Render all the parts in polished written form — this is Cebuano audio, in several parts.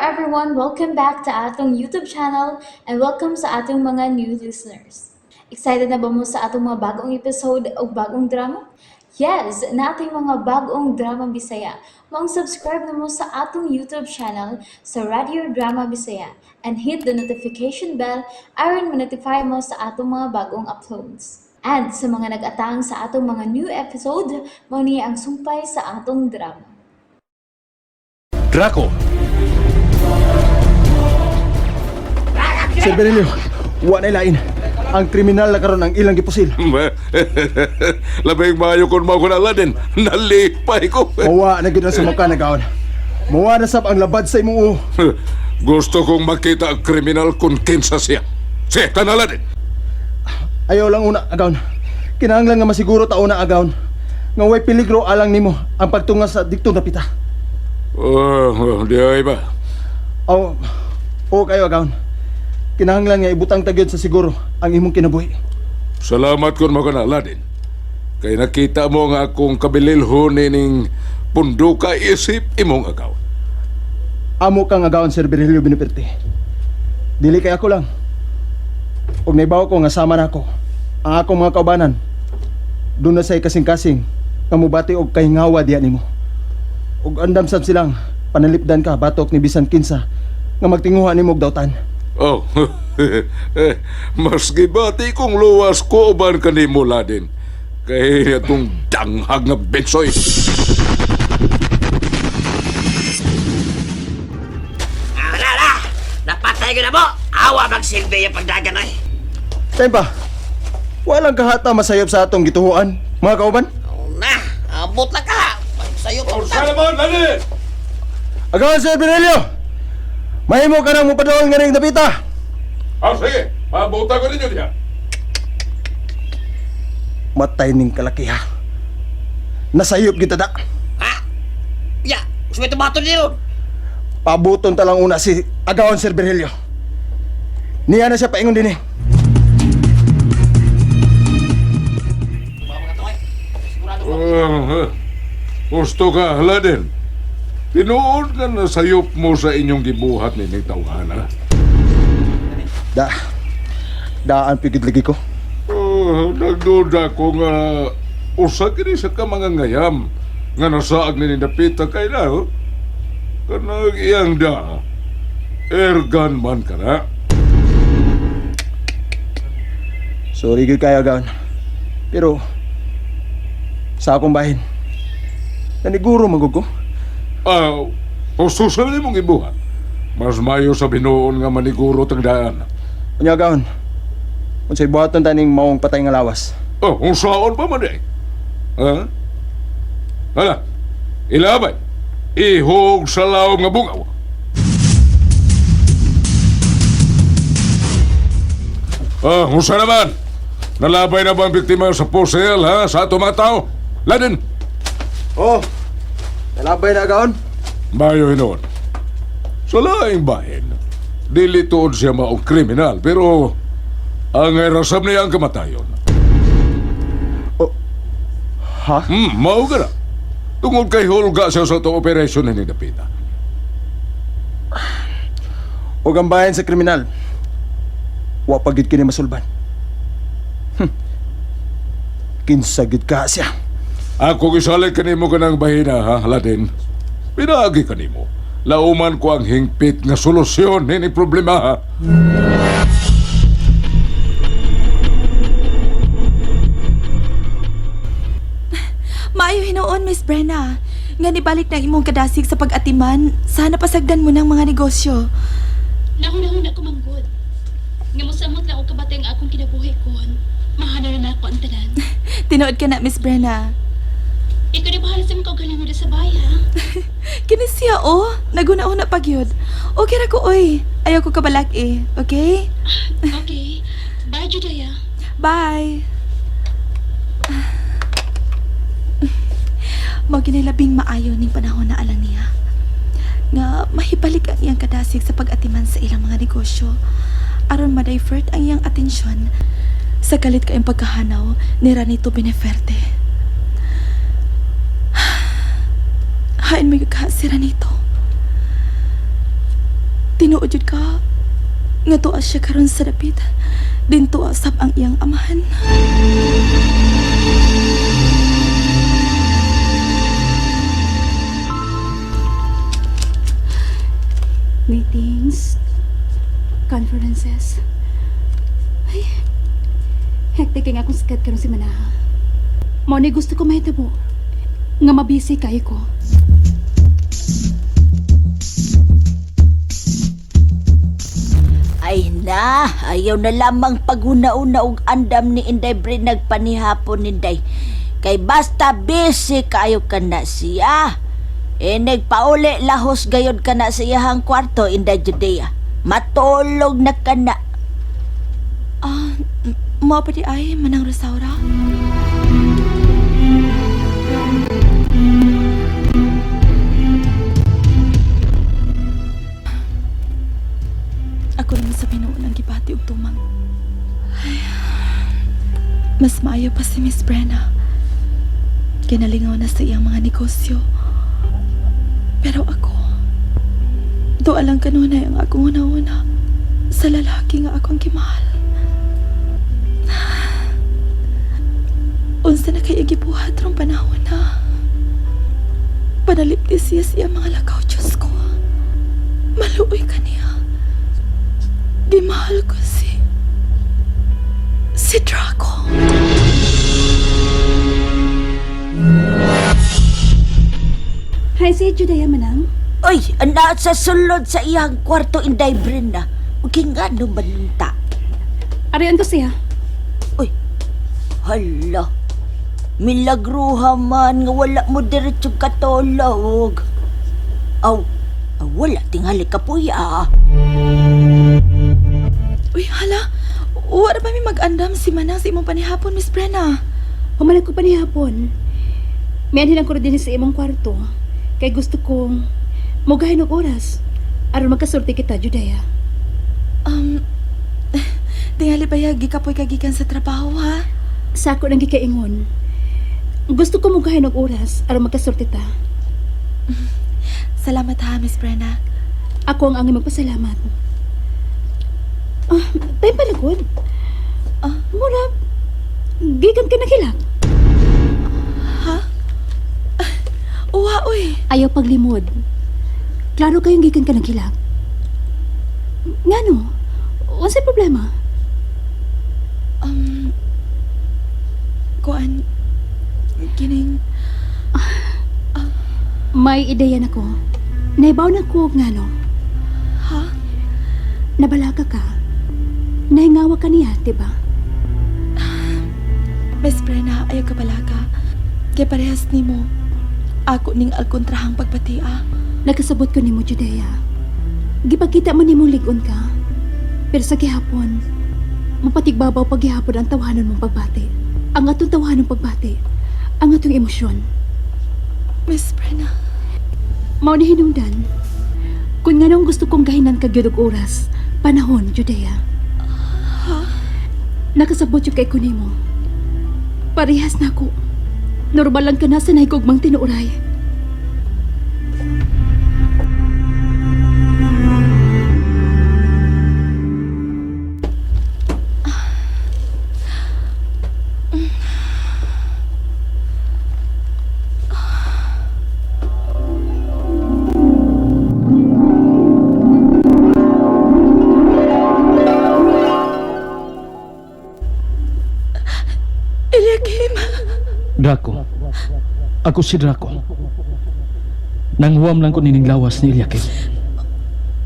everyone! Welcome back to atong YouTube channel and welcome sa atong mga new listeners. Excited na ba mo sa atong mga bagong episode o bagong drama? Yes, nating mga bagong drama Bisaya. Maong subscribe na mo sa atong YouTube channel sa Radio Drama Bisaya and hit the notification bell aron ma-notify mo sa atong mga bagong uploads. And sa mga nag-atang sa atong mga new episode, mao ni ang sumpay sa atong drama. Draco! Sir Berilio, wa na lain. Ang kriminal na karon ang ilang gipusil. Labing maayo kung mao ko na Aladdin. Nalipay ko. Mawa na gyud ang sumuka na gaon. Mawa na sab ang labad sa imong uo. Gusto kong makita ang kriminal kung kinsa siya. Siya, tan Aladdin. Ayaw lang una agaon. Kinahanglan nga masiguro ta una agaon. Nga way peligro alang nimo ang pagtunga sa dikto na pita. Oh, di ay ba? Aw, o kayo agaon. Kinahanglan nga ibutang ta gyud sa siguro ang imong kinabuhi. Salamat kung mao ka na Aladdin. Kay nakita mo nga akong kabililhon nining punduka isip imong agaw. Amo kang agaon, Sir Virgilio Beniperte. Dili kay ako lang. Og naibaw ko nga sama nako ang akong mga kaubanan. Doon na say kasing-kasing nga mubati og kahingawa diya nimo. Og andam sab silang panalipdan ka batok ni bisan kinsa nga magtinguha nimo og dautan. Oh, mas gibati kong luwas ko uban kanimo Aladdin. Kay atong danghag nga bensoy. Ah, wala na! Napatay ko na mo! Awa magsilbi yung pagdagan ay! Tempa, walang kahata masayop sa atong gituhuan, mga kauban. Oh, na! Abot na ka! Sa'yo pa utang! Salamat, Aladdin! Agawan, Sir Virgilio! Mahimo ka nang mupadol nga ning dapita. Ah, sige. Pabuta ko ninyo diha. Matay ning kalaki ha. Nasayop kita da. Ha? Ya! Gusto mo tumato niyo! Pabuton ta lang una si Agawan Sir Virgilio. Niya na siya paingon din eh. Ah, gusto ka, Aladdin. Tinuod ka na sayop mo sa inyong gibuhat nining tawhana. Da. Daan pigid lagi ko. Oh, nagduda ko nga usa kini sa ka mga ngayam nga nasaag ni Dapita kay na. Oh. Kanang iyang da. Ergan man ka na. Sorry gyud kayo Agawan. Pero sa akong bahin, naniguro magug ko. Ah, husto sa mong gibuhat. Mas mayo sa binuon nga maniguro tang daan. Unya Agawan, unsay buhaton taning maong patay nga lawas. Oh, unsaon pa man eh. Ha? Hala, ilabay. Ihog sa lawom nga bungaw. Ah, unsa naman? Nalabay na ba ang biktima sa pusil, ha? Sa ato mga tao? Ladin! Oh, nalabay na Agawan. Mayo hinoon. Sa laing bahin, dili tuod siya maong kriminal, pero ang rasab niya ang kamatayon. Ha? Mao ka na. Tungod kay hulga siya sa itong operasyon ni Dapita. Og ang bahin sa kriminal, wa pa gyud kini masulban. Kinsa gyud ka siya. Ako gisalig kanimo kanang bahina ha, Aladdin. Pinaagi kanimo. Lauman ko ang hingpit nga solusyon ni problema ha. Maayo hinuon, Miss Brenna. Nga nibalik ng imong kadasig sa pag-atiman, sana pasagdan mo ng mga negosyo. Nahunahuna ko manggod. Nga mosamot lang og kabatay ang akong kinabuhi kon. Mahana na nako ang tanan. Tinuod ka na, Miss Brenna. Ikaw na bahala sa mga kaugalingon sa bahay, ha? Kini siya, oh. Naguna-una pag yun. Okay ra ko, oy. Ayaw ko kabalak, eh. Okay? Okay. Bye, Judaya. Bye! Mao gini labing maayo ning panahon na alang niya. Nga mahibalik ang iyang kadasig sa pag-atiman sa ilang mga negosyo. Aron ma-divert ang iyang atensyon sa kalit kayong pagkahanaw ni Ranito Beneferte. Hain mo ka si Ranito. Tinuod jud ka nga tuwa siya karon sa dapit. Dinto sab ang iyang amahan. Meetings, conferences. Ay, hectic kay nga akong sikat karon si Manaha. Mao ni gusto ko mahitabo nga mabisi kayo ko. Ay na, ayaw na lamang paghuna-una og andam ni Inday Brin nagpanihapon ninday. Kay basta busy kayo ka na siya. E nagpauli lahos gayod ka na sa iyahang kwarto, Inday Judea. Matulog na ka na. Ah, mao pa di ay Manang Rosaura. Ako naman sa pinuon ang gibati og tumang. Ay, mas maayo pa si Miss Brenna. Kinalingaw na sa iyang mga negosyo. Pero ako, doa lang kanunay ang akong una-una sa lalaki nga akong gimahal. Unsa na kay gibuhat rong panahon na panalipti siya sa iyang mga lakaw, Diyos ko. Maluoy ka niya. Gimahal ko si Draco. Hi, si Judea Manang. Uy, ana sa sulod sa iyang kwarto, Inday Brin na. Okay nga no manunta. Ariyan ko siya. Uy, hala. Milagruha man nga wala mo diretsong katulog. Aw, aw, wala tingali ka puya. Uy, hala. Wala pa mi mag-andam si Manang sa imong panihapon, Miss Brenna. Humalag ko pa ni hapon. May anhin ko din sa imong kwarto. Kay gusto kong mugahin og oras aron magkasulti kita, Judea. Tingali ba ya, gikapoy ka gikan sa trabaho, ha? Sako nang gikaingon. Gusto ko mugahin og oras aron magkasulti ta. Salamat ha, Miss Brenna. Ako ang angay magpasalamat. Ah, time palagod. Ah? Mura, gikan ka nakilak. Ha? Uwa, uy. Ayaw paglimod. Klaro kayong gikan ka naghilak. Ngano? Unsay problema? Kuan, kining, May ideya na ko. Naibaw na ko og ngano. ha? Nabalaka ka. Nahingawa ka niya, di ba? Miss Brenna, ayaw ka balaka. Kay parehas nimo. Ako ning alkontrahang pagbatia. Nakasabot ko nimo, Judea. Gipakita man nimong ligon ka. Pero sa gihapon, mapatigbabaw paghihapon ang tawanon mong pagbati. Ang atong tawanon pagbati, ang atong emosyon. Miss Brenna, Mao ni hinungdan. Kung nganong gusto kong gahinan ka gyud og oras, panahon, Judea. Nakasabot yung kay kunimo. Parehas na ako. Normal lang ka na sanay kog mang tinuray. Eliakim! Draco. Ako si Draco. Nanghuwam lang ko nining lawas ni Eliakim.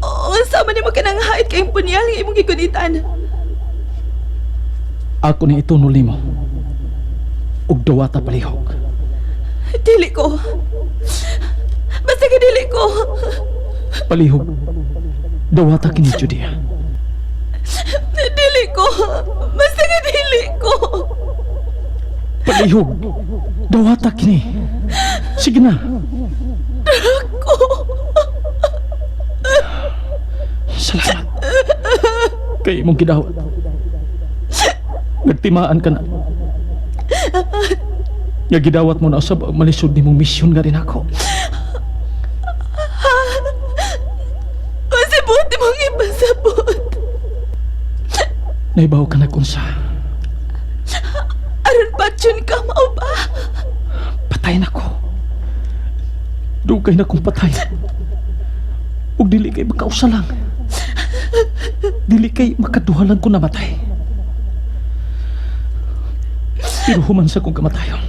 Oo, sama nimo ka nang hait kayong punyal nga imong gigunitan. Ako ni itunol nimo. Ug duwata palihog. Dili ko. Basta ka dili ko. Palihog. Duwata kini Judea. Dili ko. Basta ka dili ko. Palihog. Duwata kini. Sige na. Draco. Salamat. Kay imong gidawat. Nagtimaan ka na. Nga gidawat mo na usab ang malisod nimong misyon nga rin ako. Kasi buti mong Naibaw ka nag-unsa. Aron patyon ka, mao ba? Patay na ko. Dugay na kong patay. Ug dili kay makausa lang. Dili kay makaduha lang ko namatay. Pero human sa kong kamatayon,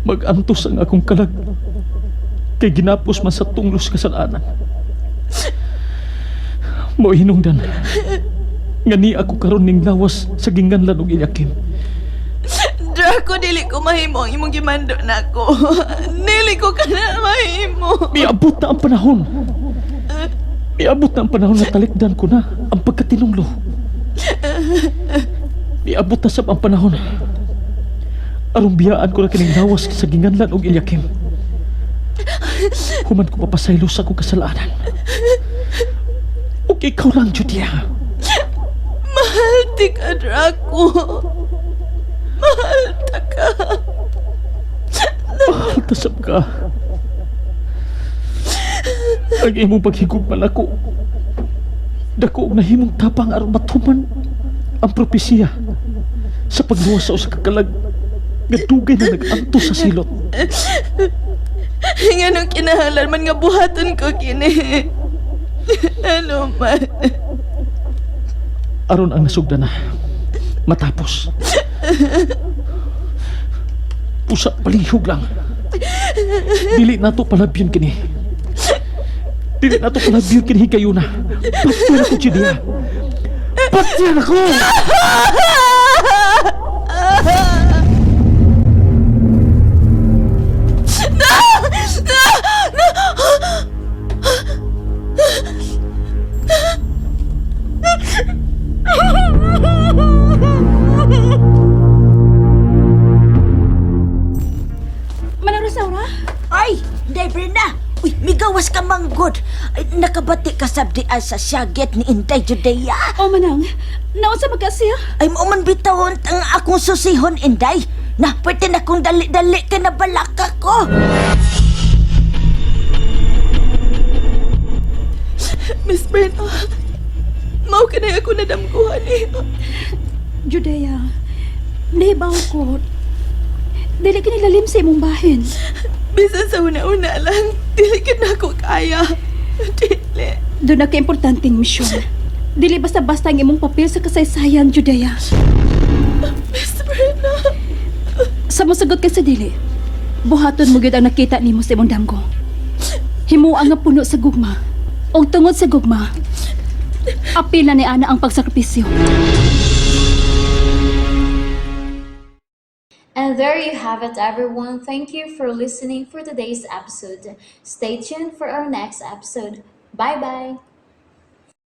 mag-antos ang akong kalag. Kay ginapos man sa tunglos kasalanan. Mao hinungdan nga ni ako karon ning lawas sa ginganlan og Eliakim. Draco, dili ko mahimo ang imong gimando nako. Dili ko ka na mahimo. Miabot na ang panahon. Miabot na ang panahon na talikdan ko na ang pagkatinunglo. Miabot na sab ang panahon. Aron biyaan ko na kining lawas sa ginganlan og Eliakim. Human ko papasaylo sa akong kasalanan. Ug ikaw lang, Judea. Mahal ti ka, Draco. Mahal ta ka. Mahal ta sab ka. Ang imong paghigugma nako. Dako og nahimong tapang aron matuman ang propesiya sa pagluwas sa usa ka kalag nga dugay na nag-antos sa silot. Nganong kinahanglan man nga buhaton ko kini. Ano man. Aron ang nasugda na matapos. Usa palihog lang. Dili nato palabyon kini. Dili nato palabyon kini higayuna. Patyan ako, Judea. Patyan ako! Manang Rosaura? Ay, Inday Brenda! Uy, migawas ka manggod. Ay, nakabati ka sabdian sa siyagit ni Inday Judea. O Manang, naunsa ba ka siya? Ay, mao man bitawon ang akong susihon, Inday. Na, pwede na kong dali-dali ka na balaka ko. Miss Brenda, mao ka na ako nadamguhan eh. Judea, nahibaw ko. Dili kinilalim sa imong bahin. Bisan sa una-una lang, dili ka na ako kaya. Dili. Doon na kaimportanteng misyon. Dili basta-basta ang imong papel sa kasaysayan, Judea. Miss Brenda. Sa mosagot ka sa dili, buhaton mo gyud ang nakita nimo sa imong damgo. Himuang nga puno sa gugma. Og tungod sa gugma, apil na ni Ana ang pagsakripisyo. And there you have it, everyone. Thank you for listening for today's episode. Stay tuned for our next episode. Bye bye.